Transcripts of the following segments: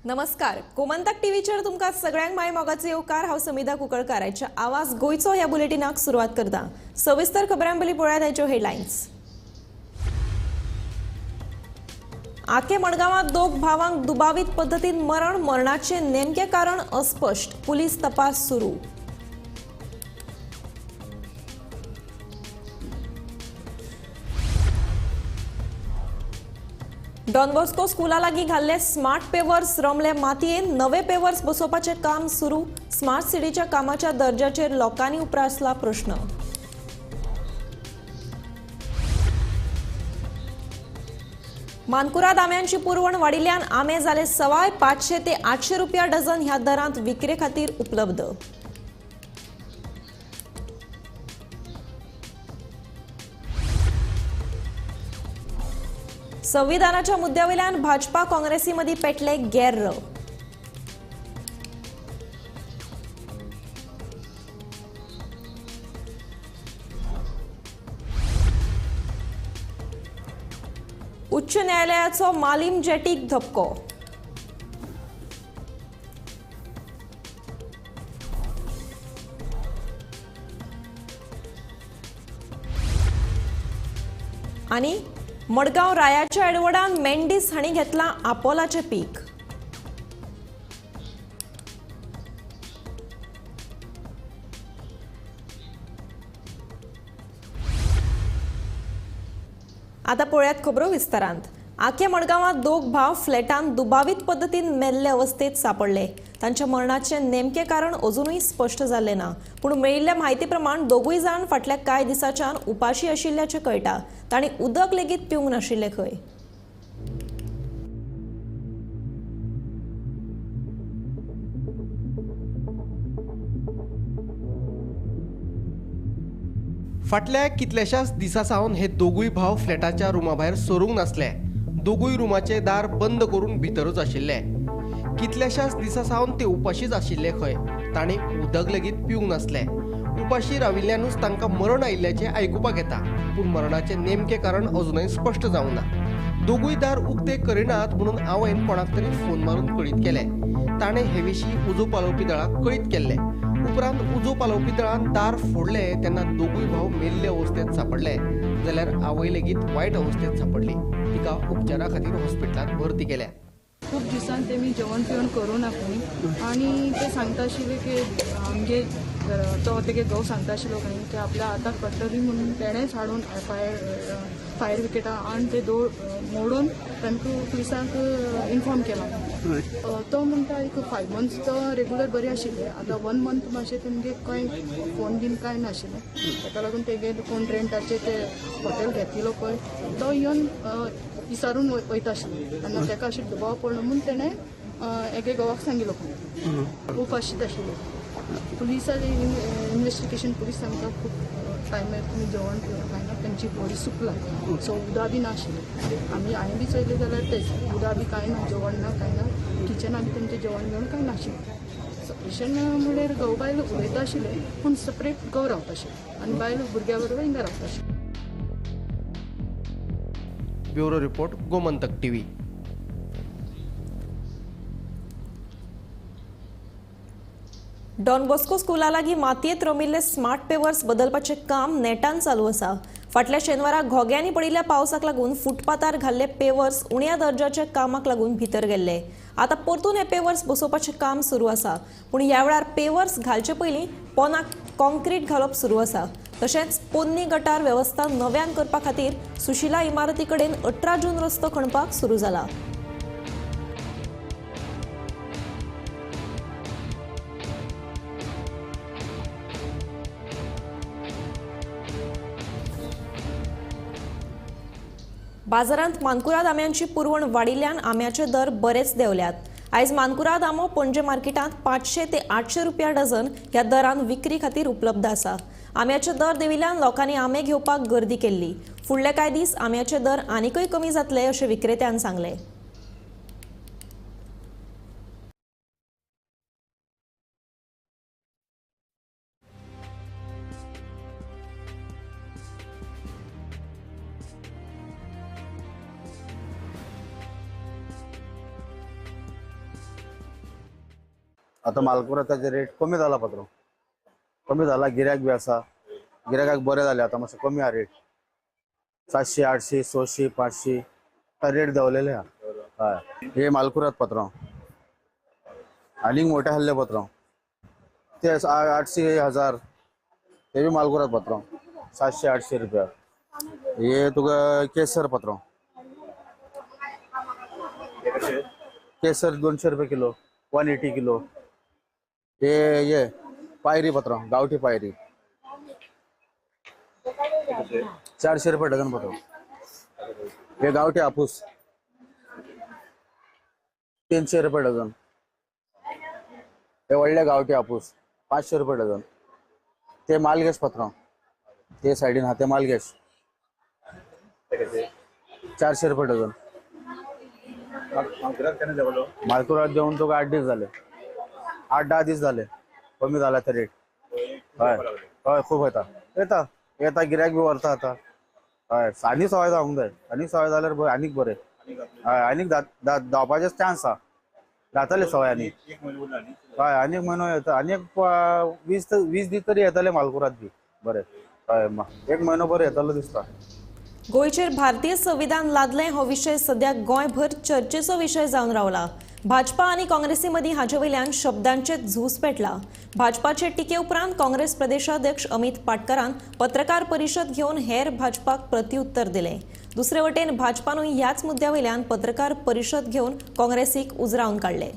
नमस्कार, गोमंतक टीव्हीचेर तुमकां सगळ्यांक माय मोगाचो येवकार. हांव समिधा कुंकळकार. आयच्या आवाज गोंयचो ह्या बुलेटिनाक सुरवात करता. सविस्तर खबरां पयलीं पळयात आयच्यो हेडलायन्स. आके मडगांवांत दोग भावांक दुबावीत पद्दतीन मरण, मरणाचें नेमकें कारण अस्पश्ट, पुलीस तपास सुरू. डॉन बॉस्को स्कुला लागीं घाल्ले स्मार्ट पेवर्स रमले मातयेन, नवे पेवर्स बसोवपाचें काम सुरू. स्मार्ट सिटीच्या कामाच्या दर्जाचेर लोकांनी उप्रासला प्रश्न. मानकुराद आंब्यांची पुरवण वाडिल्ल्यान आंबे जाले 525 ते 800 रुपया डझन ह्या दरांत विक्रे खातीर उपलब्ध. संविधानाच्या मुद्द्यावेल्यान भाजपा काँग्रेसी मदीं पेटले गेर्र. उच्च न्यायालयाचो मालीम जेटीक धपको. आनी मडगांव रायाच्या एडवर्डान मेंडिस हांणी घेतला आपोलाचें पीक. आतां पळयात खबरो विस्तारांत. आके मडगांवांत दोग भाव फ्लॅटान दुबावीत पद्दतीन मेल्ले अवस्थेत सापडले. तांच्या मरणाचें नेमकें कारण अजुनूय स्पश्ट जाल्लें ना, पूण मेळिल्ल्या म्हायती प्रमाण दोगूय जाण फाटल्या कांय दिसांच्यान उपाशी आशिल्ल्याचें कळटा. तांणी उदक लेगीत पिवंक नाशिल्लें खंय. फाटल्या कितल्याशाच दिसां सावन हे दोगूय भाव फ्लॅटाच्या रुमा भायर सरूंक नासले. दोगूय रुमाचे दार बंद करून भितरूच आशिल्ले. कितल्याशाच दिसां सावन ते उपाशीच आशिल्ले खंय. तांणी उदक लेगीत पिवंक नासले. उपाशी राविल्ल्यानूच तांकां मरण आयिल्ल्याचें आयकुपाक येता, पूण मरणाचें नेमकें कारण अजुनूय स्पश्ट जावंक ना. दोगूय दार उक्ते करिनात म्हणून आवयन कोणाक तरी फोन मारून कळीत केलें. ताणें हे विशीं उजो पालोवपी दळाक कळीत केल्लें. उपरांत उजो पालोवपी दळान दार फोडले तेन्ना दोगूय भाव मेल्ले अवस्थेंत सांपडले, जाल्यार आवय लेगीत वायट अवस्थेंत सांपडली. तिका उपचारा खातीर हॉस्पिटलांत भरती केल्या. खूब दिसान तेमी जेवण पिवण करूं ना खंय, आनी ते सांगता आशिल्ले की आमगे तो तेगे घोव सांगता आशिल्लो खंय की आपल्या आतां कटलरी म्हणून तेणेच हाडून फायर विकेटां आनी ते दोर मोडून तांकां पुलिसांक इन्फॉर्म केला. तो म्हणटा एक 5 मंथ्स तो रेगुलर बरें आशिल्ले, आतां 1 मंथ मातशें तेमगे कांय फोन बीन कांय नाशिल्लें. ताका लागून तेगे कोण रेंटाचे ते हॉटेल घेतिल्लो पळय तो येवन विचारून वयता आशिल्लो आनी ताका अशें दुबाव पडलो म्हूण तेणें एके घोवाक सांगिल्लो खंय. उपाशीत आशिल्ले. पुलिसांनी इन्वेस्टिगेशन पुलीस आमकां खूब टायमार तुमी जेवण पिवण कांय ना, तेंची बॉडी सुकला, सो उदक बी नाशिल्लें. आमी हांवें बी चोयलें जाल्यार तेच उदक बी कांय ना, जेवण ना कांय ना, किचनान बी तेंचें जेवण बिवण कांय नाशिल्लें. सपरेशन म्हणल्यार घोव बायल उलयता आशिल्ले, पूण सेपरेट घोव रावता आशिल्ले आनी बायल भुरग्या बरोबर हिंगा रावता आशिल्ले. Bureau report, Gomantak TV. Don Bosco स्कुला लागीं मातयेंत रमिल्ले स्मार्ट पेवर्स बदलपाचें काम नेटान चालू आसा. फाटल्या शेनवारा घोग्यांनी पडिल्ल्या पावसाक लागून फुटपाथार घाल्ले पेवर्स उण्या दर्जाच्या कामाक लागून भितर गेल्ले. आतां परतून हे पेवर्स बसोवपाचें काम सुरू आसा, पूण ह्या वेळार पेवर्स घालचे पयलीं पोनाक कॉन्क्रीट घालप सुरू आसा. तशेंच पोन्नी गटार वेवस्था नव्यान करपा खातीर सुशिला इमारती कडेन 18 जून रस्तो खणपाक सुरू जाला. बाजारांत मानकुराद आंब्यांची पुरवण वाडिल्ल्यान आंब्याचे दर बरेच देंवल्यात. आयज मानकुराद आंबो पणजे मार्केटांत 500 ते 800 रुपया डझन ह्या दरान विक्री खातीर उपलब्ध आसा. आंब्याचे दर देंविल्ल्यान लोकांनी आंबे घेवपाक गर्दी केल्ली. फुडले कांय दीस आंब्याचे दर आनीकय कमी जातले अशें विक्रेत्यान सांगलें. आतां मालकुराताचे रेट कमी जाला पात्रो, कमी जाला, गिऱ्याक बी आसा, गिऱ्याकाक बरें जालें आतां मातशें कमी आहा रेट, 700 800 600 500 रेट देंवलेले आहा. हय, हे मालकुरात पात्रांव, आनीक मोठे आहले पात्रांव ते 800 1000, ते बी मालकुरात पात्रांव 700 800 रुपया. हे तुका केसर पात्रांव, केसर 200 रुपये किलो, 180 किलो. हे हे पायरी पात्रांव, गांवठी पायरी 400 रुपये डझन पात्रांव. हे गांवठी हापूस 300 रुपये डझन. हे व्हडले गांवठी हापूस 500 रुपये डझन. ते मालगेश पात्रांव, ते सायडीन आहा ते मालगेश 400 रुपये डझन. मालकुरात देऊन तुका 8 दीस जाले, 8-10 दीस जाले, कमी जाला ते रेट. हय हय, खूब येता येता येता, गिऱ्याक बी व्हरता आतां. हय, आनी सवाय जावंक जाय, आनी सवाय जाल्यार बरें, आनीक बरें. हय, आनीक धांवपाचे चान्स आहा, जातले सवाय आनी. हय, आनीक म्हयनो येता, आनीक 20 दीस तरी येतले मालकुरात बी बरें. हय, एक म्हयनो बरें येतलो दिसता. गोंयचेर भारतीय संविधान लादलें हो विशय सद्या गोंयभर चर्चेचो विशय जावन रावला. भाजपा आनी काँग्रेसी मदीं हाचे वयल्यान शब्दांचें झूज पेटलां. भाजपाचे टिके उपरांत काँग्रेस प्रदेशाध्यक्ष अमित पाटकरान पत्रकार परिशद घेवन हेर भाजपाक प्रत्युत्तर दिलें. दुसरे वटेन भाजपानूय ह्याच मुद्द्या वयल्यान पत्रकार परिशद घेवन काँग्रेसीक उजरावन काडलें.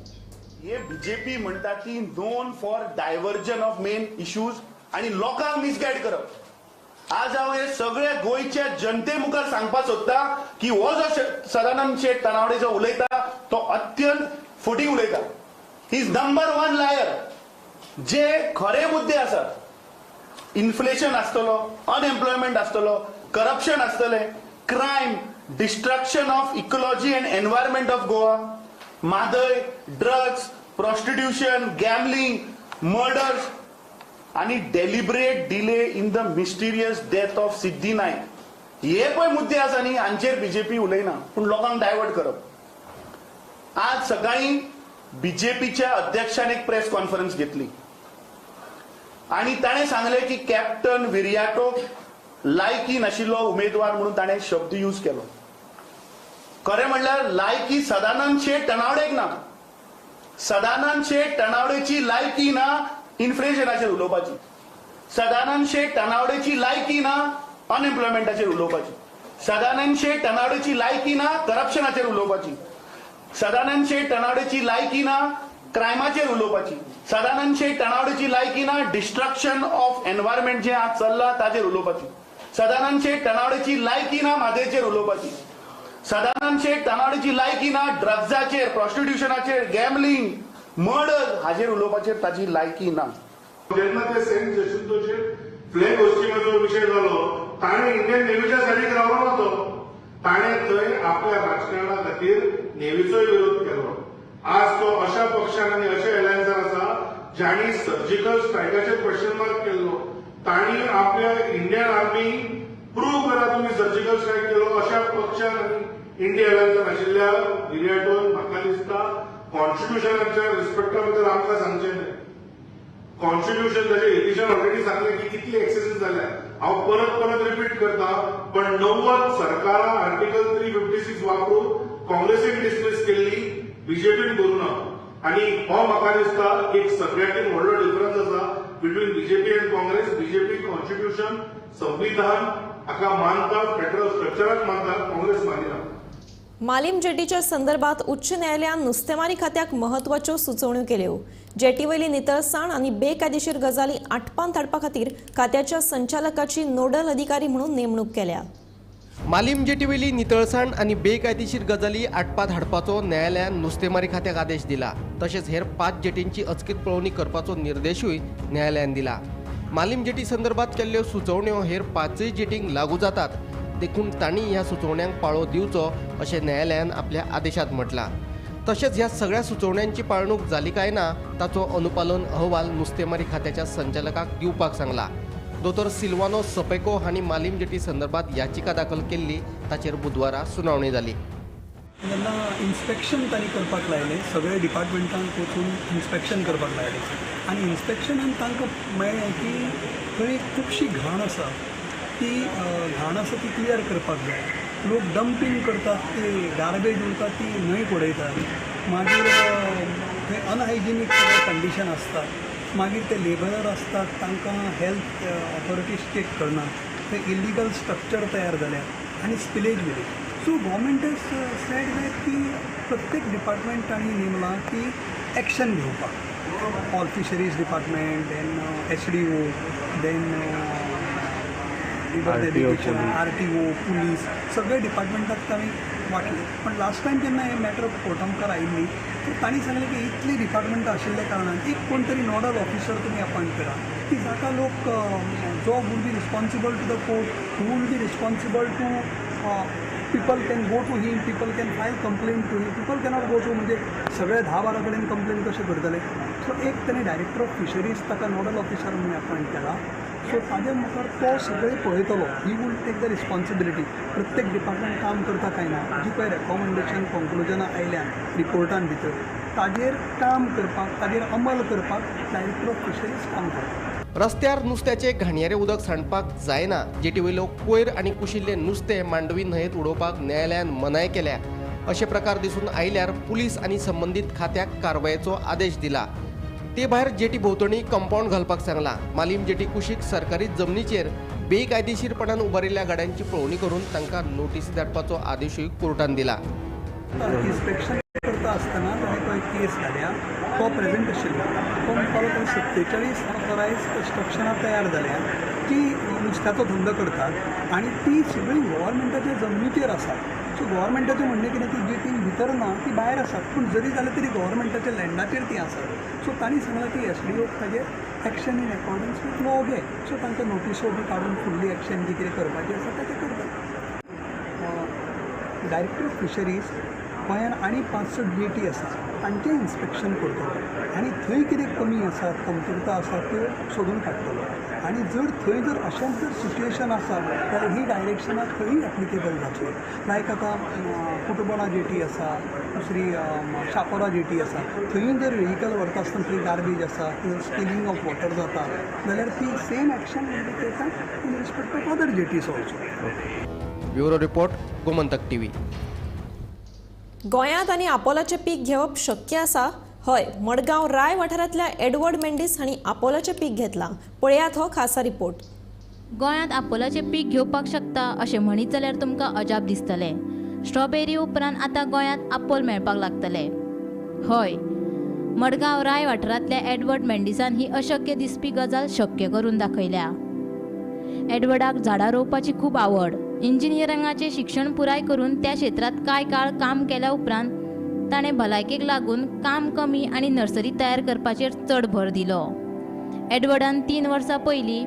हे बीजेपी म्हणटा ती known for diversion of main issues आनी लोकांक मिसगायड करप. आज हांव हे सगळे गोंयच्या जनते मुखार सांगपाक सोदता की हो जो सदानंद शेट तानावडे जो उलयता तो अत्यंत फटी उलयता. He is number 1 liar. जे खरे मुद्दे आसात, इन्फ्लेशन आसतलो, अनएम्प्लॉयमेंट आसतलो, करप्शन आसतलें, crime, destruction of ecology and environment of Goa, Mhadei, drugs, prostitution, gambling, murders आणि deliberate delay in the mysterious death of Siddhi Naik, हे पळय मुद्दे आसा न्ही, हांचेर बीजेपी उलयना, पूण लोकांक डायवर्ट करप. आज सकाळी बीजेपीच्या अध्यक्षान एक प्रेस कॉन्फरन्स घेतली आणि ताणें सांगलें की कॅप्टन विरियाटो लायकी नाशिल्लो उमेदवार म्हणून ताणें शब्द यूज केलो. खरें म्हणल्यार लायकी सदानंद शेट तणावडेक ना, सदानंद शेट तणावडेची लायकी ना इन्फ्लेशनाचेर उलोवपाची, सदानंद शेट तणावडेची लायकी ना अनएम्प्लॉयमेंटाचेर उलोवपाची, सदानंद शेट तणावडेची लायकी ना करप्शनाचेर उलोवपाची, सदानंद शेट तणावडेची लायकी ना क्रायमाचेर उलोवपाची, सदानंद शेट तणावडेची लायकी ना डिस्ट्रक्शन ऑफ एनवायरमेंट जे आज चल्ला ताचेर उलोवपाची, सदानंद शेट तणावडेची लायकी ना म्हादयचेर उलोवपाची, सदानंद शेट तणावडेची लायकी ना ड्रग्साचेर, प्रॉस्टिट्युशनाचेर, गॅमलिंग, मर्डर हाजेर उलोवपाचेर ताची लायकी ना. जेन्ना ते सेंट जसिंतोचेर फ्लॅग होस्टिंगाचो विशय जालो, ताणें इंडियन नेव्हीच्या सायडीक रावलो ना, तो ताणें थंय आपल्या राजकारणा खातीर नेव्हीचोय विरोध केलो. आज तो अशा पक्षान आनी अशा एलायन्सान आसा जांणी सर्जिकल स्ट्रायकाचेर क्वेश्चन मार्क केल्लो, तांणी आपल्या इंडियन आर्मी प्रूव्ह करा तुमी सर्जिकल स्ट्रायक केलो, अशा पक्षान आनी इंडिया एलायन्सान आशिल्ल्या विरियाटोन म्हाका दिसता कॉन्स्टिट्युशनाच्या रिस्पेक्टा बद्दल आमकां सांगचें न्हय. कॉन्स्टिट्युशन ताचे एडिशन ऑलरेडी सांगलें की कितली एक्सेसीस जाल्या, हांव परत परत रिपीट करता, पण 90 सरकारां आर्टिकल 356 वापरून काँग्रेसीन डिसमिस केल्ली, बीजेपीन करूं ना. आनी हो म्हाका दिसता एक सगळ्याकीन व्हडलो डिफरन्स आसा between BJP and Congress. BJP constitution, संविधान हाका मानता, फेडरल स्ट्रक्चराक मानता, काँग्रेस मानिना. मालीम जेटीच्या संदर्भात उच्च न्यायालयान नुस्तेमारी खात्याक महत्वाच्यो सुचोवण्यो केल्यो. जेटीवयली नितळसाण आनी बेकायदेशीर गजाली आटपांत हाडपा खातीर खात्याच्या संचालकाची नोडल अधिकारी म्हणून नेमणूक केल्या. मालीम जेटीवयली नितळसाण आनी बेकायदेशीर गजाली आटपांत हाडपाचो न्यायालयान नुस्तेमारी खात्याक आदेश दिला. तशेंच हेर 5 जेटींची अचकीत पळोवणी करपाचो निर्देशूय न्यायालयान दिला. मालीम जेटी संदर्भात केल्ल्यो सुचोवण्यो हेर 5 जेटींक लागू जातात, देखून तांणी ह्या सुचोवण्यांक पाळो दिवचो अशें न्यायालयान आपल्या आदेशांत म्हटलां. तशेंच ह्या सगळ्या सुचोवण्यांची पाळणूक जाली काय ना ताचो अनुपालन अहवाल नुस्तेमारी खात्याच्या संचालकाक दिवपाक सांगला. दोतोर सिल्वानो सपेको हांणी मालीम जेटी संदर्भात याचिका दाखल केल्ली, ताचेर बुधवारा सुनावणी जाली. जेन्ना इन्स्पेक्शन तांणी करपाक लायलें, सगळे डिपार्टमेंटांक वचून इन्स्पेक्शन करपाक लायलें आनी इन्स्पेक्शनान तांकां मेळ्ळें की थंय खुबशी घाण आसा, ती घाण आसा ती क्लियर करपाक जाय. लोक डम्पींग करतात, ती गार्बेज उरता ती न्हंयक उडयतात, मागीर थंय अनहायजिनीक कंडिशन आसता, मागीर ते लेबरर आसतात तांकां हेल्थ ऑथॉरिटीज चॅक करना, थंय इलिगल स्ट्रक्चर तयार जाल्या आनी spillage village. So government has said that की प्रत्येक डिपार्टमेंट तांणी नेमलां की एक्शन घेवपाक, all fisheries department, then SDO, then river navigation, RTO, police, सगळे डिपार्टमेंटाक तांणी वांटले. पण लास्ट टायम जेन्ना हे मॅटर कोर्टा मुखार आयिल्ली तर तांणी सांगलें की इतली डिपार्टमेंटां आशिल्ल्या कारणान एक कोण तरी नॉडल ऑफिसर तुमी अपॉयंट करा की जाका लोक जो will be responsible to the court, who will be responsible to people can go to him, people can file complaint to him, people cannot go to म्हणजे सगळे 10-12 कडेन कंप्लेन कशें करतले. सो एक ताणें डायरेक्टर ऑफ फिशरीज ताका nodal officer म्हणून appoint केला. सो ताजे मुखार तो सगळें पळयतलो, he will take the responsibility. प्रत्येक डिपार्टमेंट काम करता काय ना, जी पळय रेकॉमेंडेशन कंक्लुजनां आयल्या रिपोर्टान भितर ताजेर काम करपाक, ताजेर अंमल करपाक डायरेक्टर ऑफ फिशरीज काम करता. रस्त्यार नुस्त्याचे घाणयारे उदक सांडपाक जायना. जेटी वयलो कोयर आनी कुशिल्ले नुस्तें मांडवी न्हंयेत उडोवपाक न्यायालयान मनाय केल्या. अशे प्रकार दिसून आयल्यार पुलीस आनी संबंदीत खात्याक कारवायेचो आदेश दिला. ते भायर जेटी भोंवतणी कंपाऊंड घालपाक सांगला. मालीम जेटी कुशीक सरकारी जमनीचेर बेकायदेशीरपणान उबारिल्ल्या गाड्यांची पळोवणी करून तांकां नोटीस धाडपाचो आदेशूय कोर्टान दिला. इन्स्पेक्शन करता आसतना ताणें पळय केस घाल्या, तो प्रेजेंट आशिल्लो, तो म्हणपालो थंय 47 ऑथोरायज कन्स्ट्रक्शनां तयार जाल्या की नुस्त्याचो धंदो करतात आनी ती सगळीं गव्हर्मेंटाच्या जमनीचेर आसा. सो गव्हर्मेंटाचें म्हणणें कितें, ती जेटीन भितर ना, ती भायर आसात, पूण जरी जालें तरी गव्हर्मेंटाच्या लँडाचेर ती आसात. सो तांणी सांगलां की एसडीओक ताजेर action in accordance with law घे. सो तांकां नोटिसो बी काडून फुडली एक्शन जी कितें करपाची आसा तें करतात. डायरेक्टर ऑफ फिशरीज गोंयान आनी 5-6 जेटी आसा तांचें इन्स्पेक्शन करतलो आनी थंय कितें कमी आसा, कमतरता आसा त्यो सोदून काडटलो आनी जर थंय जर अशेंच जर सिट्युएशन आसा जाल्यार ही डायरेक्शनां थंय एप्लिकेबल जातली. लायक आतां कुटबणा जेटी आसा, दुसरी शापोरा जेटी आसा, थंय जर व्हेकल व्हरता आसतना थंय गार्बेज आसा, थंय स्पिलिंग ऑफ वॉटर जाता जाल्यार ती same action will be taken in respect of other jetties also. Bureau report, Gomantak TV. गोंयांत आनी आपोलाचें पीक घेवप शक्य आसा? हय, मडगांव राय वाठारांतल्या एडवर्ड मेंडीस हांणी आपोलाचें पीक घेतलां. पळयात हो खासा रिपोर्ट. गोंयांत आपोलाचें पीक घेवपाक शकता अशें म्हणीत जाल्यार तुमकां अजाप दिसतलें. स्ट्रॉबेरी उपरांत आतां गोंयांत आपोल मेळपाक लागतले. हय, मडगांव राय वाठारांतल्या एडवर्ड मेंडीसान ही अशक्य दिसपी गजाल शक्य करून दाखयल्या. एडवर्डाक झाडां रोवपाची खूब आवड. इंजिनियरिंगाचें शिक्षण पुराय करून त्या क्षेत्रांत कांय काळ काम केल्या उपरांत ताणें भलायकेक लागून काम कमी आनी नर्सरी तयार करपाचेर चड भर दिलो. एडवर्डान 3 वर्सां पयलीं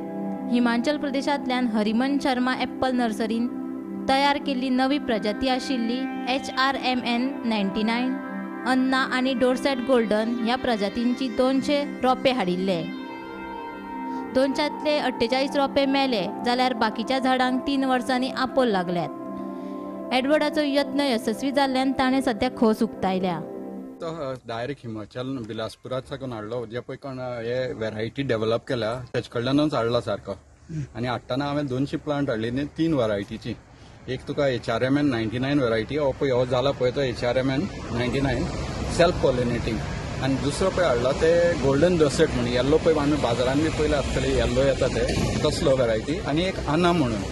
हिमाचल प्रदेशांतल्यान हरिमन शर्मा एप्पल नर्सरीन तयार केल्ली नवी प्रजाती आशिल्ली HRMN 99, अन्ना आनी डोरसेट गोल्डन ह्या प्रजातींची 200 रोपे हाडिल्ले. 200तले 48 रोपे मेले जाल्यार बाकीच्या झाडांक 3 वर्सांनी आपोल लागल्यात. एडवर्डाचो यत्न यशस्वी जाल्ल्यान ताणें सद्या खोस उक्तायल्या. तो डायरेक्ट हिमाचल बिलासपुरात साकून हाडलो, जे पळय कोण हे व्हेरायटी डेव्हलप केल्या तेचे कडल्यानूच हाडला सारको. आनी हाडटना हांवें 200 प्लांट हाडली 3 व्हरायटीची. एक तुका HRMN 99 variety, हो पळय हो जाला पळय तो HRMN 99 self pollinating. आनी दुसरो पळय हाडला ते गोल्डन डोसेट म्हणून, येल्लो पळय आमी बाजारान बी पयले आसतले येल्लो येता ते तसलो व्हेरायटी, आनी एक आना म्हणून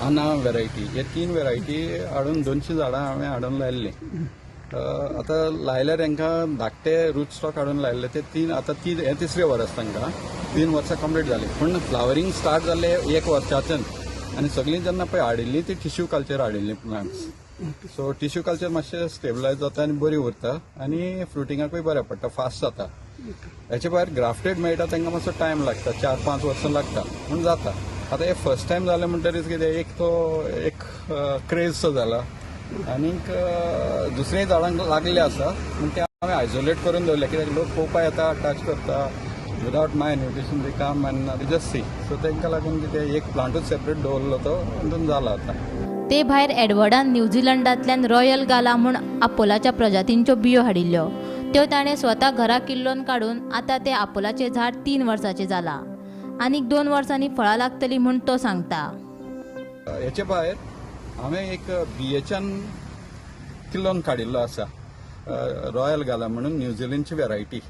आना व्हेरायटी. हे 3 व्हेरायटी हाडून 200 झाडां हांवें हाडून लायिल्लीं. आतां लायल्यार तांकां धाकटे रूट स्टॉक हाडून लायिल्ले ते 3, आतां हें तिसरें वर्स तांकां, 3 वर्सां कंप्लीट जालीं. पूण फ्लावरींग स्टार्ट जालें 1 वर्साच्यान. आनी सगळीं जेन्ना पळय हाडिल्लीं ती टिश्यू कल्चर हाडिल्लीं प्लांट्स. सो टिश्यू कल्चर मातशें स्टेबलायज जाता आनी बरी उरता आनी फ्रुटिंगाकूय बरें पडटा, फास्ट जाता. हेचे भायर ग्राफ्टेड मेळटा तांकां मातसो टायम लागता, 4-5 वर्सां लागता पूण जाता. आतां हे फर्स्ट टायम जालें म्हणटरीच कितें एक तो एक क्रेज सो जाला आनीक दुसऱ्याय झाडांक लागले आसा पूण ते हांवें आयसोलेट करून दवरले कित्याक लोक पळोवपाक येता, टच करता without my invitation, they come and they just see. So तांकां लागून कितें एक प्लांटूच सेपरेट दवरलो तो तितून जाला आतां. ते भायर एडवर्डान न्यूझीलंडांतल्यान रॉयल गाला म्हूण आपोलाच्या प्रजातींच्यो बियो हाडिल्ल्यो, त्यो ताणें स्वता घरा किल्लोवन काडून आतां तें आपोलाचें झाड 3 वर्सांचें जालां. आनीक 2 वर्सांनी फळां लागतलीं म्हूण तो सांगता. हेचे भायर हांवें एक बियेच्यान किल्लोवन काडिल्लो आसा रॉयल गाला म्हणून न्यूझीलंडची वेरायटी.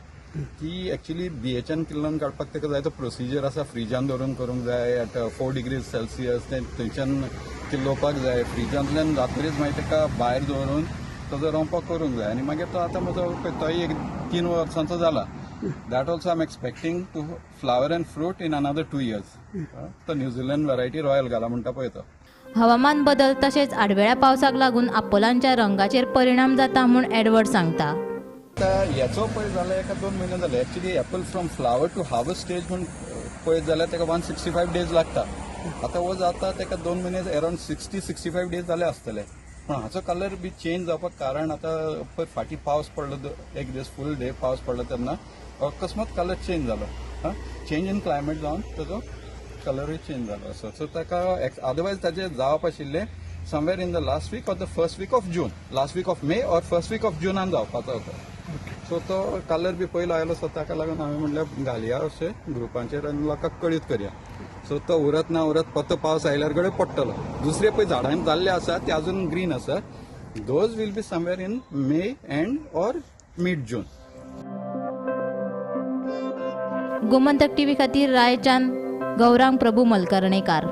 ती एक्चुली बियेच्यान किल्लोवन काडपाक ताका जाय तो प्रोसिजर आसा, फ्रिजान दवरून करूंक जाय एट 4 डिग्रीज सेल्सियस, तें थंयच्यान किल्लोवपाक जाय. फ्रिजांतल्यान जातरीच मागीर ताका भायर दवरून ताजो रोंपो करूंक जाय आनी मागीर तो आतां म्हजो तोय एक 3 वर्सांचो जाला. That also I am expecting to flower and fruit in another 2 years. तो न्यूझीलंड वेरायटी रॉयल गाला म्हणटा पळय तो. हवामान बदल तशेंच आडवेळ्या पावसाक लागून आपोलांच्या रंगाचेर परिणाम जाता म्हूण एडवर्ड सांगता. हेचो पळय जाल्यार एका 2 म्हयने जाले. Actually apple from flower to harvest stage म्हूण पळयत जाल्यार ताका 165 डेज लागता. आतां हो जाता ताका 2 म्हयने अरावंड 60-65 डेज जाले आसतले. पूण हाचो कलर बी चेंज जावपाक कारण आतां पळय फाटीं पावस पडलो, एक दीस फूल डे पावस पडलो तेन्ना अकस्मात कलर चेंज जालो. चेंज इन क्लायमेट जावन ताजो कलरूय चेंज जालो असो. सो ताका अदरवायज ताजे जावप आशिल्लें somewhere in the last week or the first week of June, last week of May or first week of जुनान जावपाचो होतो. सो तो कलर बी पयलो आयलो, सो ताका लागून हांवें म्हणल्यार घालया अशें ग्रुपांचेर आनी लोकांक कळीत करया. सो तो उरत ना उरत परतो पावस आयल्यार कडेन पडटलो. दुसरे पळय झाडां जाल्ले आसा ते अजून ग्रीन आसा, those will be somewhere in May and or mid June. Gomantak TV खातीर रायच्यान गौरांग प्रभू मलकर्णेकार.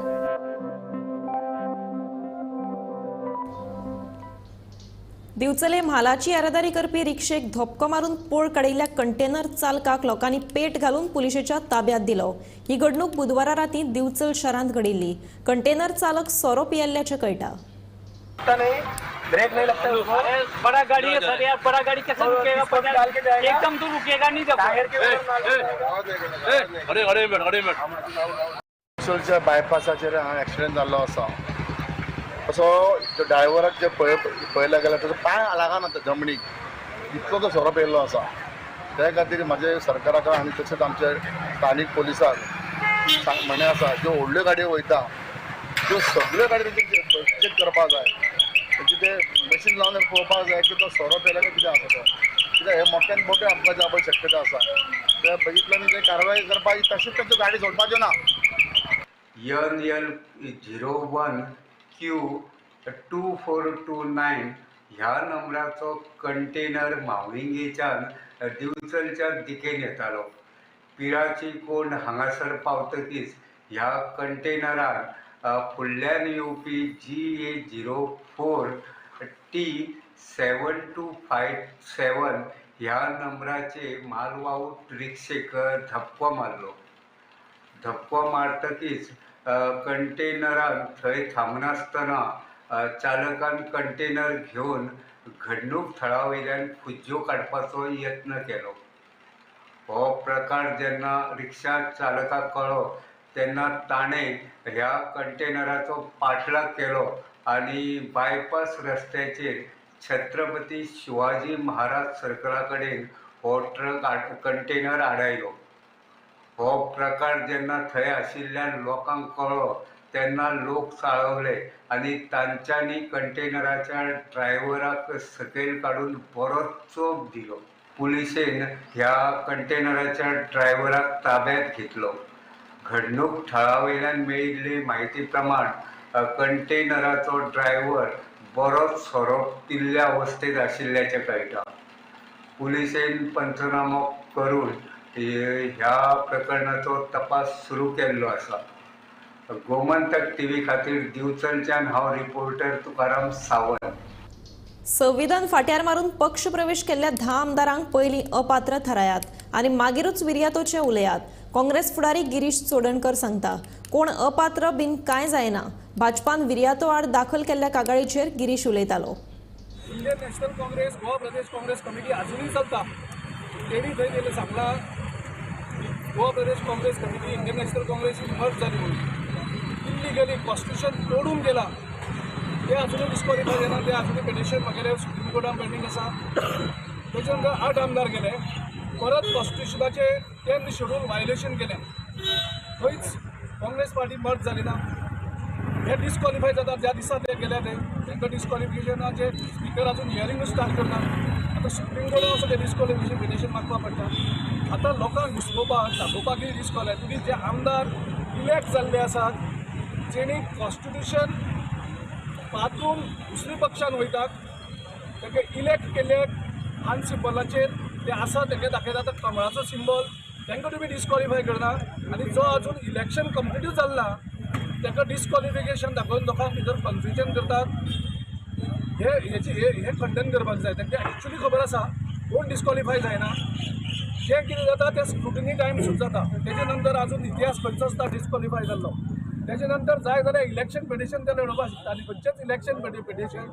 दिवचले म्हालाची येरादारी करपी रिक्षेक धपको मारून पोळ काडिल्ल्या कंटेनर चालकाक लोकांनी पेट घालून पुलिशेच्या ताब्यात दिलो. ही घडणूक बुधवारा राती दिवचल शारांत घडिल्ली. कंटेनर चालक सोरो पियेल्ल्याचें कळटा. ब्रेक नहीं लगता उसको. बड़ा गाड़ी है सर यार, बड़ा गाड़ी कैसे रुकेगा? एकदम तो रुकेगा नहीं. अरे अरे अरे दिवचलच्या बायपासाचेर हांगा एक्सिडेंट जाल्लो आसा. असो जो ड्रायव्हराक जे पळयला गेल्यार ताजो पांय लागना जमनीक, इतलो तो सोरो पियेल्लो आसा. त्या खातीर म्हाजे सरकाराक आनी तशेंच आमचे स्थानीक पोलिसांक म्हणणें आसा, ज्यो व्हडल्यो गाडयो वयता त्यो सगळ्यो गाडयो चॅक करपाक जाय. म्हणजे ते मशीन लावन पळोवपाक जाय की तो सोरो पियेला काय कितें आसा तो. कित्याक हे मोठ्यान मोठे अपघात जावपाची शक्यता आसा. ते बघितलं आनी ते कारवाय करपाची, तशेंच तांच्यो गाडी सोडपाच्यो ना. NL 01 Q 2429 ह्या नंबराचो कंटेनर म्हावळिंगेच्यान दिवचलच्या दिकेन येतालो. पिराची कोंड हांगासर पावतकीच ह्या कंटेनरान फुडल्यान येवपी GA 04 T 7257 ह्या नंबराचे मालवाहू रिक्षेक धपको मारलो. धपको मारतकीच कंटेनरान थंय थांबनासतना चालकान कंटेनर घेवन घडणूक थळा वयल्यान फुज्जो काडपाचो यत्न केलो. हो प्रकार जेन्ना रिक्षा चालकाक कळ्ळो तेन्ना ताणें ह्या कंटेनराचो पाठलाग केलो आनी बायपास रस्त्याचेर छत्रपती शिवाजी महाराज सर्कला कडेन हो ट्रक कंटेनर आडायलो. हो प्रकार जेन्ना थंय आशिल्ल्या लोकांक कळ्ळो तेन्ना लोक चाळवले आनी तांच्यांनी कंटेनराच्या ड्रायव्हराक सकयल काडून बरोच चोप दिलो. पुलिशेन ह्या कंटेनराच्या ड्रायव्हराक ताब्यात घेतलो. घडणूक थळा वयल्यान मेळिल्ले म्हायती प्रमाण कंटेनराचो ड्रायव्हर बरोच सोरो पिल्ल्या अवस्थेंत आशिल्ल्याचें कळटा. पुलिशेन पंचनामो करून ह्या प्रकरणाचो तपास सुरू केल्लो आसा. गोमंतक टीव्ही खातीर दिवचलच्यान हांव रिपोर्टर तुकाराम सावंत. संविधान फाट्यार मारून पक्ष प्रवेश केल्ल्या 10 आमदारांक पयलीं अपात्र थारायात आनी मागीरूच विर्यातोचे उलयात. काँग्रेस फुडारी गिरीश चोडणकर सांगता, कोण अपात्र बीन कांय जायना. भाजपान विर्यातो आड दाखल केल्ल्या कागाळीचेर गिरीश उलयतालो. Indian National Congress Goa Pradesh Congress committee अजूनही चलता. तेणी थंय गेले सांगला Goa Pradesh Congress committee Indian National Congress merge जाली म्हणून इल्लिगली कॉन्स्टिट्युशन तोडून गेला. ते अजूनही डिस्क्वॉलिफाय जायना. ते अजूनही पिटिशन वगैरे सुप्रीम कोर्टान पेंडींग आसा. तेच्या नंतर 8 आमदार गेले. परत कॉन्स्टिट्युशनाचे 10th schedule violation केलें. थंयच काँग्रेस पार्टी मर्ज जाली ना. हे डिस्क्वॉलिफाय जाता ज्या दिसा ते गेले ते तांकां डिस्क्वॉलिफिकेशनाचे स्पिकर अजून हियरिंगूच स्टार्ट करना. आतां सुप्रीम कोर्टान वचून ते डिस्क्वॉलिफिकेशन पिटिशन मागपाक पडटा. आतां लोकांक घुसपोवपाक दाखोवपाक कितें डिस्क्वॉलिफाय तुमी जे आमदार इलेक्ट जाल्ले आसात जेणी कॉन्स्टिट्युशन पातून दुसरी पक्षान वयतात तांकां इलेक्ट केल्ले खान सिंबलाचेर ते आसा तांकां दाखयता आतां कमळाचो सिंबल तांकां तुमी डिस्क्वॉलिफाय करना आनी जो अजून इलेक्शन कंप्लिटूच जालें ना ताका डिस्क्वॉलिफिकेशन दाखोवन लोकांक भितर कन्फ्युजन करतात. हे हेची हे खंडन करपाक जाय. तांकां एक्चुली खबर आसा कोण डिस्क्वॉलिफाय जायना. जें कितें जाता तें स्क्रुटिनी टायम सुद्दां जाता. तेजे नंतर अजून इतिहास खंयचोच ना डिस्क्वॉलिफाय जाल्लो. तेजे नंतर जाय जाल्यार इलेक्शन पिटिशन ते लडोवपाक शकता आनी खंयचेच इलेक्शन पिटिशन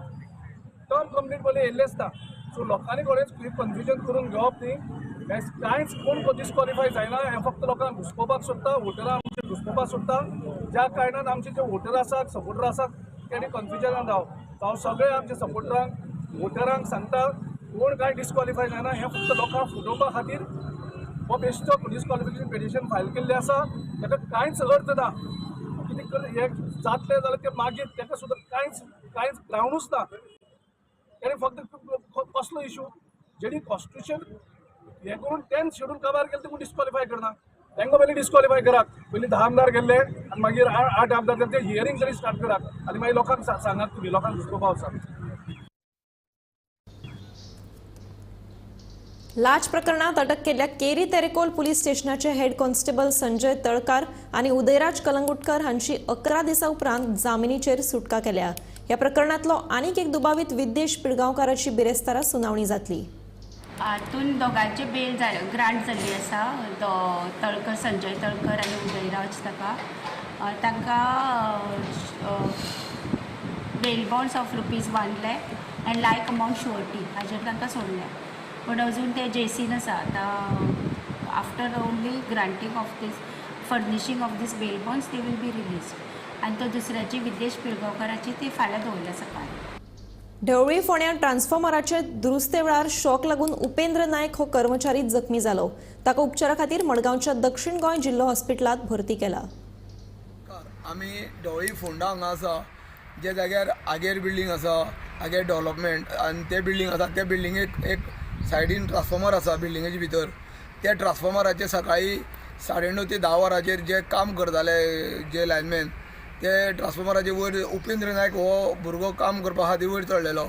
टर्म कंप्लीट पयलीं येयल्लेंच ना. सो लोकांनी कोणेच कन्फ्युजन करून घेवप न्ही. कांयच कोण डिस्क्वॉलिफाय जायना. हें फक्त लोकांक घुसपोवपाक सोदता, वोटरां आमचे घुसपोवपाक सोदता. ज्या कारणान आमचे जे वोटर आसात सपोर्टर आसात तेणी कन्फ्युजनान राव. हांव सगळे आमचे सपोर्टरांक वोटरांक सांगता कोण कांय डिस्क्वॉलिफाय जायना. हें फक्त लोकांक फटोवपा खातीर हो बेश्टो डिस्क्वॉलिफिकेशन पिटिशन फायल केल्लें आसा. ताका कांयच अर्थ ना. कितें हें जातलें जाल्यार तें मागीर ताका सुद्दां कांयच कांयच ग्रावंडूच ना. तेणी फक्त कसलो इशू जेणी कॉन्स्टिट्युशन हें करून 10th schedule काबार केलें ते डिस्क्वॉलिफाय करना. तांकां पयलीं डिस्क्वॉलिफाय करात. पयलीं 10 आमदार गेल्ले आनी मागीर 8 आमदार गेले ते हियरींग तरी स्टार्ट करात आनी मागीर लोकांक सांगात तुमी लोकांक घुसपोवपा वचात. लाच प्रकरणात अटक केल्ल्या केरी Terekhol police स्टेशनाचे head constable Sanjay Talkar आनी उदयराज कलंगुटकर हांची 11 दिसां उपरांत जामिनीचेर सुटका केल्या. ह्या प्रकरणांतलो आनीक एक दुबावीत विद्येश पिळगांवकाराची बिरेस्तारा सुनावणी जातली. हातून दोगांचे बेल ग्रांट जाल्ली आसा. तळकर संजय तळकर आनी उदयराज ताका तांकां bail bonds of ₹1 lakh and like amount surety हाजेर तांकां सोडल्या. पूण अजून ते जेसीन आसा. आतां after only granting of this furnishing of this bail bonds they will be released. आनी तो दुसऱ्याची विद्येश पिळगांवकाराची ती फाल्यां दवरल्या सकाळी. ढवळी फोंड्यां ट्रान्सफॉर्मराचे दुरुस्ते वेळार शॉक लागून उपेंद्र नायक हो कर्मचारी जखमी जालो. ताका उपचारा खातीर मडगांवच्या दक्षिण गोंय जिल्लो हॉस्पिटलांत भरती केला. आमी ढवळी फोंडा हांगा आसा जे जाग्यार आगेर बिल्डींग आसा, आगेर डेव्हलपमेंट आनी ते बिल्डींग आसा त्या बिल्डिंगेक एक सायडीन ट्रान्सफॉर्मर आसा बिल्डिंगेच्या भितर. त्या ट्रान्सफॉर्मराचेर सकाळी 9:30 ते 10 वरांचेर जे काम करताले जे लायनमॅन ते ट्रान्सफॉर्मराचे वयर उपेंद्र नायक हो भुरगो काम करपा खातीर वयर चडलेलो.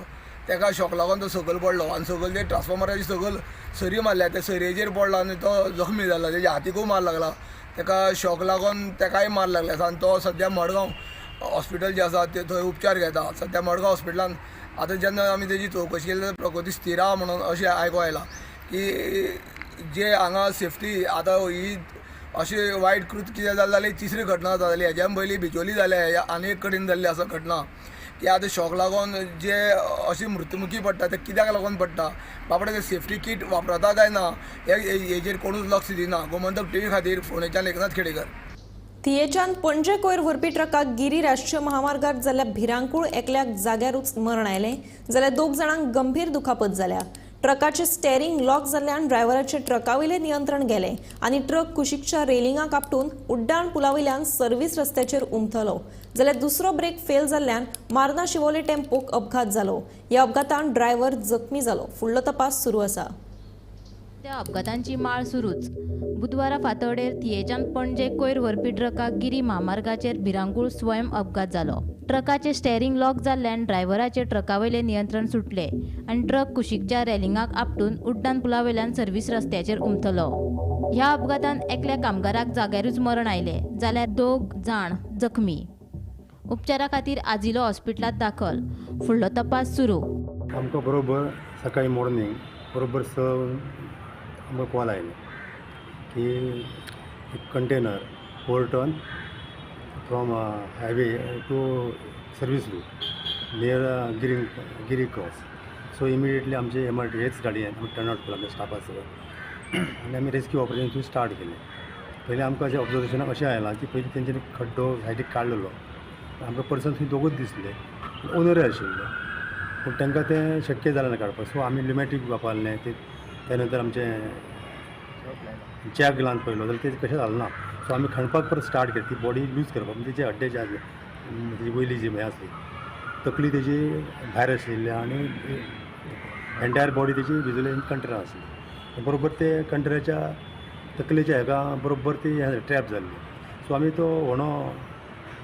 ताका शॉक लागून तो सकयल पडलो आनी सकयल ते ट्रान्सफॉर्मराचे सकयल सरी मारल्या, त्या सरयेचेर पडलो आनी तो जखमी जाला. तेज्या हातीकूय मार लागला, ताका शॉक लागून ताकाय मार लागले आसा आनी तो सद्या मडगांव हॉस्पिटल जें आसा ते थंय उपचार घेता. सद्या मडगांव हॉस्पिटलान आतां जेन्ना आमी तेजी चवकशी केली तेन्ना प्रगती स्थिर आहा म्हणून अशें आयकूंक आयलां की जे हांगा सेफ्टी आतां ही अशी वायट कृत कितें जाली जाल्यार तिसरी घटना जाली. हेज्यान पयलीं बिचोली जाल्या आनी एक कडेन जाल्ली आसा घटना की आतां शॉक लागून जे अशी मृत्युमुखी पडटा ते कित्याक लागून पडटा, बाबडे ते सेफ्टी कीट वापरता काय ना हेजेर कोणूच लक्ष दिना. गोमंतक टीव्ही खातीर फोंडेच्यान एकनाथ खेडेकर. थियेच्यान पणजे कोयर व्हरपी ट्रकाक गिरी राष्ट्रीय महामार्गार जाल्ल्या भिरांकूळ एकल्याक जाग्यारूच मरण आयलें जाल्यार 2 जाणांक गंभीर दुखापत जाल्या. ट्रकाचें स्टेरिंग लॉक जाल्ल्यान ड्रायव्हराचें ट्रकावयलें नियंत्रण गेलें आनी ट्रक कुशीकच्या रेलिंगाक आपटून उड्डाण पुलावयल्यान सर्व्हिस रस्त्याचेर उमथलो. जाल्यार दुसरो ब्रेक फेल जाल्ल्यान मार्ना शिवोले टेम्पोक अपघात जालो. ह्या अपघातान ड्रायव्हर जखमी जालो. फुडलो तपास सुरू आसा. त्या अपघातांची माळ सुरूच. बुधवारा फांतोडेर थियेच्यान पणजे कोयर व्हरपी ट्रकाक गिरी म्हामार्गाचेर भिरांकूळ स्वयं अपघात जालो. ट्रकाचें स्टेरिंग लॉक जाल्ल्यान ड्रायव्हराचें ट्रकावयलें नियंत्रण सुटलें आनी ट्रक कुशीकच्या रेलिंगाक आपटून उड्डाण पुलावयल्यान सर्व्हिस रस्त्याचेर उमथलो. ह्या अपघातान एकल्या कामगाराक जाग्यारूच मरण आयलें जाल्यार 2 जाण जखमी. उपचारा खातीर आजिलो हॉस्पिटलांत दाखल. फुडलो तपास सुरू. आमकां बरोबर सकाळी मॉर्निंग बरोबर 6 आमकां कॉल आयलो की एक container overturn from highway to service route near Giri cross. So immediately आमचे MRT हेच गाडयेन आमी टर्न आवट केलो आमच्या स्टाफा सगळं आनी आमी रेस्क्यू ऑपरेशन थंय स्टार्ट केलें. पयलीं आमकां अशें ऑब्जर्वेशनाक अशें आयलां की पयलीं तेंच्यांनी खड्डो सायडीक काडलेलो, आमकां पर्सन थंय दोगूच दिसले, ओनरय आशिल्ले, पूण तांकां तें शक्य जालें ना काडपाक. सो आमी ल्युमॅटीक वापरलें, ते त्या नंतर आमचें जॅक लावन पळयलो जाल्यार तें कशें जालें ना. सो आमी खणपाक परत स्टार्ट केली, ती बॉडी लूज करपाक, म्हणजे तेजे हड्डे जे आसले तेजी वयली जी हें आसली तकली तेजी भायर आशिल्ली आनी एन्टायर बॉडी तेजी भिजून कंटेनर आसली. बरोबर ते कंटेनराच्या तकलेच्या हेका बरोबर ती ट्रॅप जाल्ली. सो आमी तो व्हणो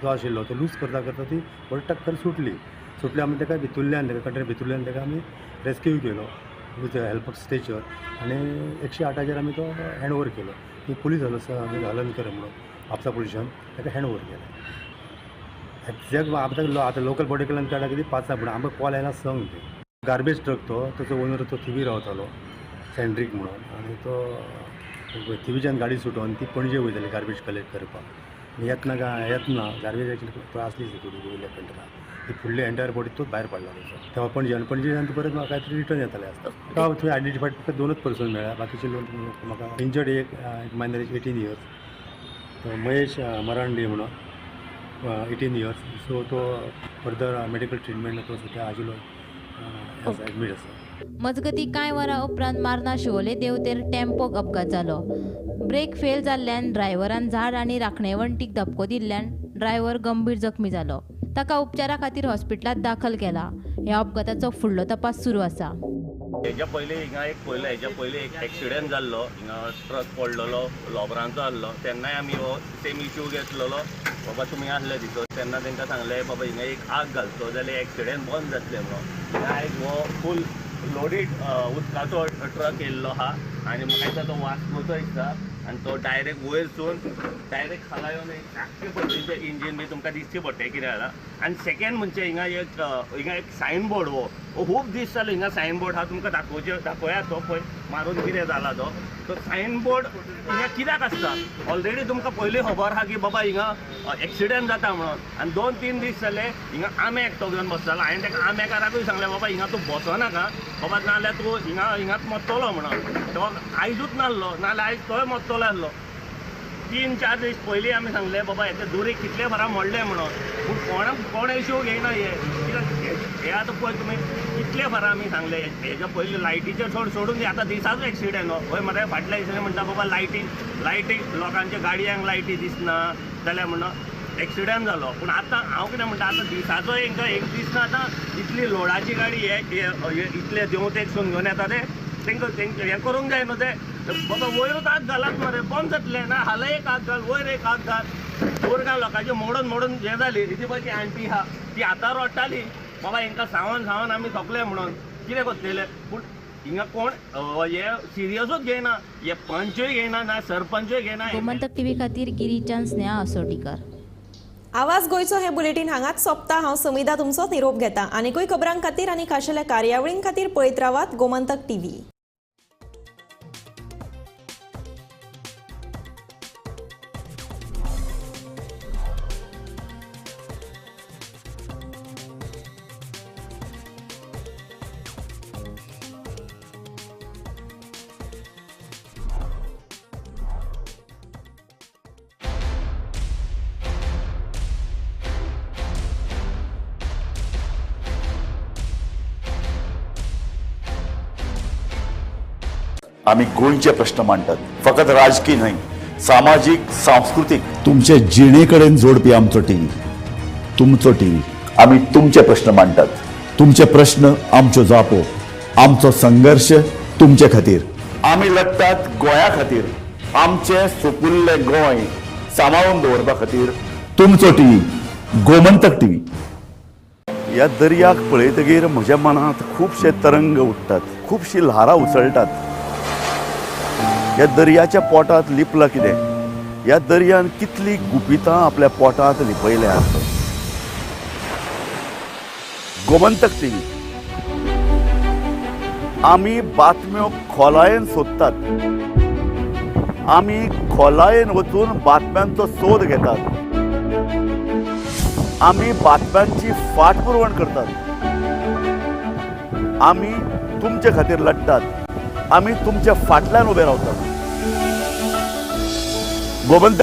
जो आशिल्लो तो लूज करता करता ती बरी टक्कर सुटली. सुटली आमी ताका भितुल्ल्यान ताका कंटेनर भितुल्ल्यान ताका आमी रेस्क्यू केलो विथ हेल्प ऑफ स्ट्रेचर आनी 108 आमी तो हँड ओवर केलो. ती पुलीस हलनकर म्हणून म्हापसा पुलिसान ताका हँड ओवर केलें. एक्झॅक्ट आतां आतां लोकल बॉडी कडल्यान काडला कितें 5 पूण आमकां कॉल आयला 6 ते गार्बेज ट्रक तो ताचो ओनर तो थिवी रावतालो सेंड्रीक म्हणून आनी तो थिवीच्यान गाडी सुटोवन ती पणजे वयताली गार्बेज कलेक्ट करपाक. येतना येतना गार्बेज एक्चुअली तो आसली सिक्युरिटी वयल्या कंटेनरान ती फुडली एंटायर बॉडी तोच भायर पडला तेचो. तेव्हा पणजे आनी पणजेच्यान परत म्हाका कांय तरी रिटर्न येताले आसता. तेव्हा थंय आयडेंटिफायड फक्त 2 पर्सन मेळ्ळ्या, बाकीचे लोक म्हाका इंजर्ड एक मायनर 18 इयर्स तो महेश मरांडी म्हणून 18 इयर्स. सो तो फर्दर मेडिकल ट्रिटमेंट तो सद्या आजिलो एडमीट आसा. मजगती कांय वरां उपरांत मार्ना शिवोले देंवतेर टेम्पोक अपघात जालो. ब्रेक फेल जाल्ल्यान ड्रायव्हरान झाड आनी राखणे वण्टीक धपको दिल्ल्यान ड्रायव्हर गंभीर जखमी जालो. ताका उपचारा खातीर हॉस्पिटलांत दाखल केला. ह्या अपघाताचो फुडलो तपास सुरू आसा. हेज्या पयलीं हिंगा एक पयलो हेज्या पयलीं एक एक्सिडंट जाल्लो, हिंगा ट्रक पडलेलो लोबरांचो आहलो. तेन्नाय आमी हो सेम इश्यू घेतलेलो, बाबा तुमी आहले भितर तेन्ना तांकां सांगलें बाबा हिंगा एक आग घालचो जाल्यार एक्सिडंट बंद जातलें म्हणून. हिंगा आयज हो फूल लोडीड उदकाचो ट्रक येयल्लो आहा आनी म्हाका दिसता तो वास्कोचो दिसता आनी तो डायरेक्ट वयरसून डायरेक्ट खाला येवन सारकें पडलें इंजीन बी तुमकां दिसचें पडटलें कितें जालां. आनी सेकेंड म्हणजे हिंगा एक सायन बोर्ड हो खूब दीस जालो हिंगा सायन बोर्ड आहा, तुमकां दाखोवचें दाखोवया तो पळय मारून कितें जाला तो. तो सायन बोर्ड हिंगा कित्याक आसता ऑलरेडी तुमकां पयलीं खबर आहा की बाबा हिंगा एक्सिडंट जाता म्हणून. आनी 2-3 दीस जाले हिंगा आमे एकटो घेवन बसतालो. हांवें ताका आमेकाराकूय सांगलें बाबा हिंगा तूं बसनाका बाबा नाजाल्यार तूं हिंगा हिंगाच मरतलो म्हणून. तो आयजूच नासलो नाजाल्यार आयज तोय मरतलो आसलो. 3-4 दीस पयलीं आमी सांगलें बाबा हेचे दुरीग कितले फारा मोडले म्हणून, पूण कोणाक कोण इश्यू घेयना. हे कित्याक हे आतां पळय तुमी कितले फारा आमी सांगले हेच्या पयलीं लायटीचेर सोडून आतां दिसाचो एक्सिडंट हो. हय मरे फाटल्या दिसांनी म्हणटा बाबा लायटी लायटी लोकांच्या गाडयांक लायटी दिसना जाल्यार म्हणून एक्सिडंट जालो. पूण आतां हांव कितें म्हणटा आतां दिसाचो हेंकां एक दिसना. आतां इतली लोडाची गाडी हे इतले देंवतेकसून घेवन येता ते तेंकां तेंकां हें करूंक जाय न्हू. ते बाबा वयरूच आग घालात मरे बंद जातलें ना, हाल एक आग घाल वयर एक आग घाल. दुर्गां लोकांची मोडून मोडून हें जाली. ती पळय ती आंटी आहा ती आतां रडटाली बाबा हेंकां सावन सावन आमी थकले म्हणून कितें करतले. पूण हिंगा कोण हे सिरियसूच घेयना, हे पंचूय घेयना ना सरपंचूय घेयना. गोमंतक टीव्ही खातीर गिरीच्यान स्नेहा असोटीकर. आवाज गोंयचो हे बुलेटीन हांगाच सोंपता. हांव समिधा तुमचो निरोप घेता. आनीकूय खबरां खातीर आनी खाशेल्या कार्यावळीं खातीर पळयत रावात गोमंतक टीव्ही. आमी गोंयचे प्रश्न मांडटात, फकत राजकीय न्हय, सामाजीक सांस्कृतीक तुमचे जिणे कडेन जोडपी आमचो टीव्ही, तुमचो टीव्ही. आमी तुमचे प्रश्न मांडटात, तुमचे प्रश्न आमच्यो जापो, आमचो संघर्श तुमचे खातीर. आमी लढटात गोंया खातीर, आमचें सुपुल्लें गोंय सांबाळून दवरपा खातीर. तुमचो टीव्ही, गोमंतक टीव्ही. ह्या दर्याक पळयतगीर म्हज्या मनांत खुबशे तरंग उठ्ठात, खुबशीं ल्हारां उसळटात. ह्या दर्याच्या पोटांत लिपलां कितें, ह्या दर्यान कितली गुपितां आपल्या पोटांत लिपयल्यात. गोमंतक टीव्ही, आमी बातम्यो खोलायेन सोदतात, आमी खोलायेन वचून बातम्यांचो सोद घेतात, आमी बातम्यांची फाटपुरवण करतात, आमी तुमचे खातीर लढटात, आमी तुमच्या फाटल्यान उबे रावतात. गोमंतक